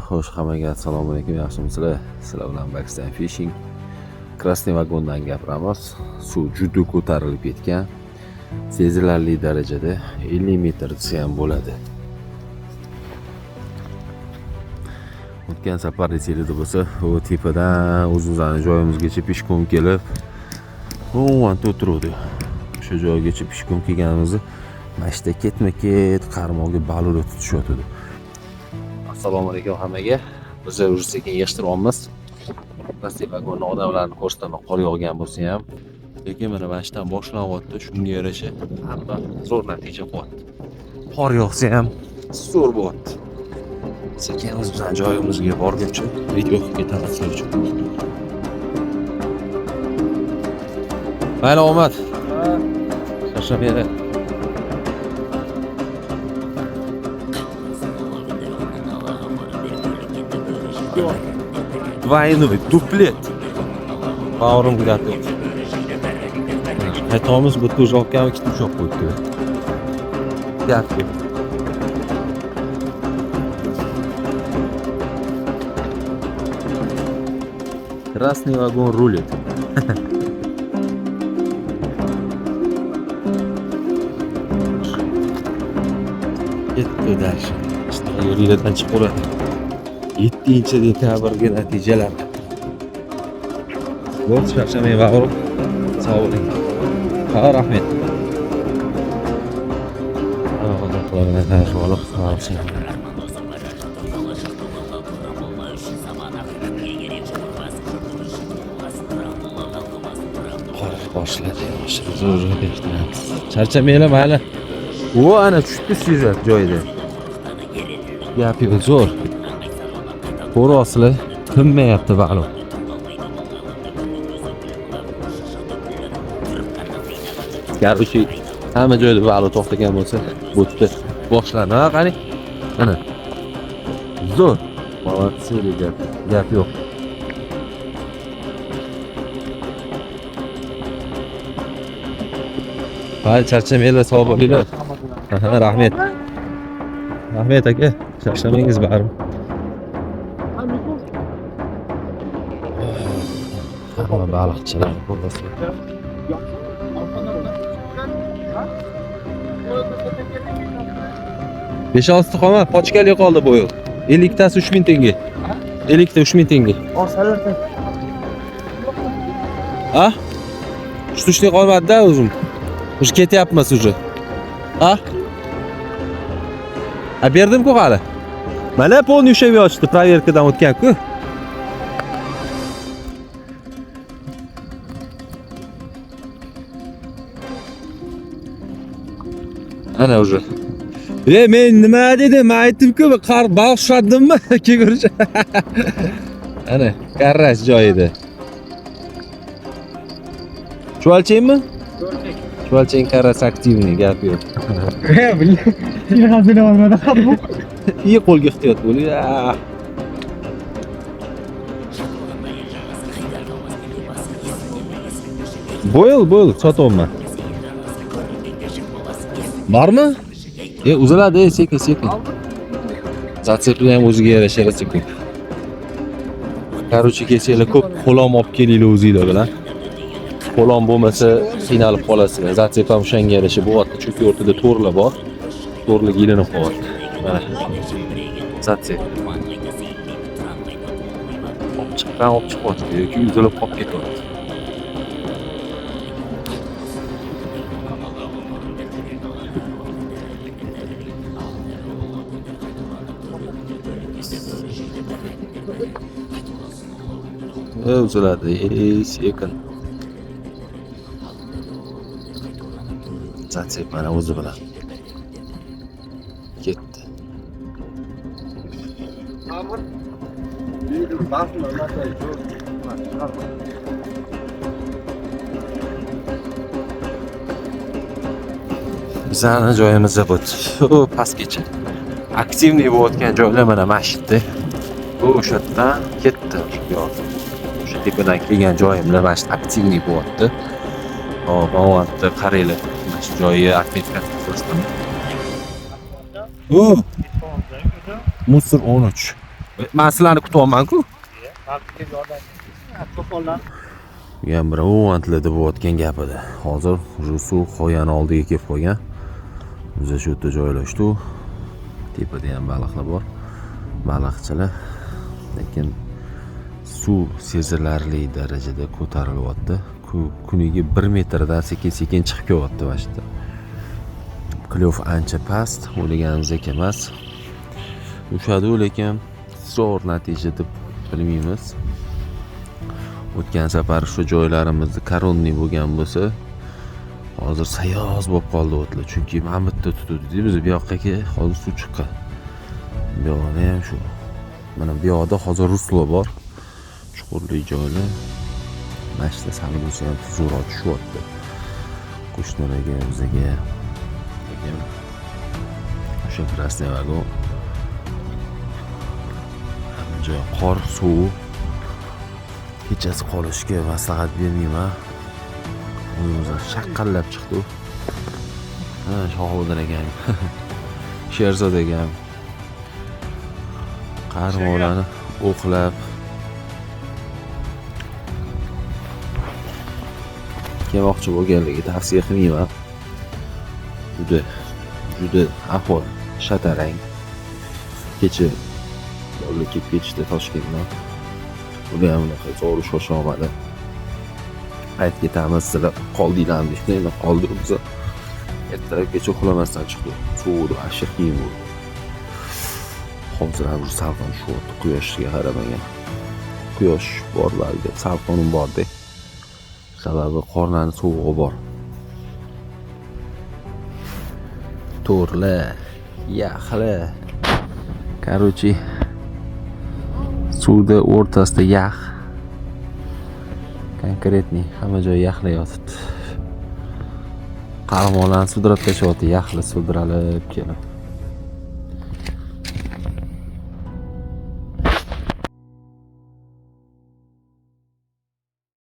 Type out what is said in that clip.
Xo'sh, hammaga assalomu alaykum, yaxshimisizlar? Sizlar bilan Bakistan Fishing. Krasniy vagondan gapiramiz. Suv juda ko'tarilib ketgan. Sezilarli darajada 50 metr desa ham bo'ladi. O'tgan safar esingizda bo'lsa, u tepadan o'zimizni joyimizgacha pishkom kelib, o'nta o'tiruvdik. O'sha joygacha pishkom kelganimizda mana shu yerda ketma-ket qarmoqga baliqlar tutishyotdi. Assalomu alaykum hammaga. Biz уже sekin yig'ishtiryapmiz. Krasniy vagonni odamlarni ko'rsataman, qor yog'gan bo'lsa ham. Lekin mana shu yerdan boshlanyapti, shunga yarasha hamma zo'r natija qilyapti. Qor yog'sa ham zo'r bo'lyapti. Sekin o'zimizning joyimizga borguncha video qilib ketamiz sizlar uchun. Mayli, omad. Charchamanglar. Двойной дуплет. Bag'rim gap yo'q. Qaytamiz, bu yerda уже olgan ikkita ushlab qo'yibdi. Gap yo'q. Красный вагон рулит. Ketdi дальше. Shunaqa yo'linglardan chiqib qoladi. 7 dekabrga natijalar. Bo'ldi, charchamang bag'rim. Sog' bo'ling. Ha, rahmat. Bilan tanishib olib, qor boshladi. Zo'r yig'ishtiramiz. Charchamanglar, mayli. U ana tushibdi suzat joyida. Gap yo'q, zo'r. Ko'ryapsizlar, tinmayapti baliq. Короче, hamma joyda baliq to'xtagan bo'lsa, bu yerda boshlandi. Ha, qani? Ana. Zo'r. Молодцы, ребята. Gap yo'q. Mayli, charchamanglar, sog' bo'linglar. Aha, rahmat. Rahmat aka, charchamangiz baribir. Hamma baliqchilar ko'rasizlar. Besh olti qolma, pochkali qoldi bu yil. 50 tasi 3000 tenge. 50 ta 3000 tenge. Ha? Штучный qolmadi-da o'zim. Уже ketyapmiz уже. Ha? A berdim-ku hali. Mana полный ushlab yotishdi, проверка dan o'tgan-ku. Ana уже. E men nima dedim? Men aytdim-ku, qar baliq ushladimmi? Kelgunicha. Ana, karras joyida. Chuvalchangmi? Chuvalchang karras aktivniy, gap yo'q. İyi qo'lga ehtiyot bo'ling. Ah. Bo'yil, bo'yil, sotyapman. Bormi? E, uziladi, sekin, sekin. Зацеп li ham o'ziga yarasha sekin. Короче, kelsanglar ko'p qo'lom olib kelinglar o'zinglar bilan. Qo'lom bo'lmasa qiynalib qolasizlar. Зацеп ham o'shanga yarasha bo'lyapti, chunki o'rtada to'rlar bor. To'rlarga ilinib qolyapti. Mana. Зацеп. Olib chiqqan, olib chiqyapti yoki uzilib qolib ketyapti. Uziladi, sekin. Зацеп mana o'zi bilan. Ketdi. Bizani joyimizda bu pastgacha. Aktivniy bo'layotgan joylar mana shu yerda. Bu o'sha yerdan ketdi. O'sha tepadan kelgan joyimlar mana shu aktivniy bo'lyapti. Hop, mana bu yerda qaranglar. Mana shu joyi отметка ko'rsataman. Bu Musor 13. Men sizlarni kutyapman-ku. Bu ham bir o'ntlada bo'layotgan gap edi. Hozir уже suv qoyani oldiga kelib qolgan. Biz shu yerda joylashdik. Tepada ham baliqlar bor. Baliqchilar. Lekin suv sezilarli darajada ko'tarilyapti. Kuniga 1 metrdan sekin-sekin chiqib kelyapti mana shu yerda. Клёв ancha past, o'ylaganimizdek emas. Ushadi, lekin zo'r natija deb bilmaymiz. O'tgan safar shu joylarimizda коронный bo'lgan bo'lsa, hozir sayoz bo'lib qoldi o'tlar. Chunki mana bu yerda tutuvdik biz, bu yoqqa hozir suv chiqqan. Bu yoqda ham shu. Mana bu yoqda hozir русло bor. Chuqurli joylar. Mana shu yerda sal bo'lsa ham tuzukroq tushyapti. Qo'shnilarga, bizaga. Lekin o'sha Красный vagon hamma joy qor, suv. Kechasi qolishga maslahat bermayman. O'zimizdan shaqqallab chiqdi. Ha, Shohiddin akam, Sherzod akam qarmoqlarni o'qlab kelmoqchi bo'lganligi tavsiya qilmayman. Juda juda ahvol shatarang. Kecha bolalar kelib ketishdi Toshkentdan. Ular ham unaqa zo'r shosha olmadi. Qaytib ketamiz, sizlar qoldinglarmi deyishdi. Endi qoldik biz. Ertalabgacha uxlamasdan chiqdik. Sovuqdi, вообще qiyin bo'ldi. Hozir ham salqin tushyapti, quyoshga qaramagan. Quyosh bor balki, salqinim borda. Sababi qornani sovug'i bor. To'rla, yaxla. Короче, suvda o'rtasida yax. Конкретный hamma joy yaxla yotibdi. Qarmoqlarni sudrab tashlayapti, yaxla sudralib kelib.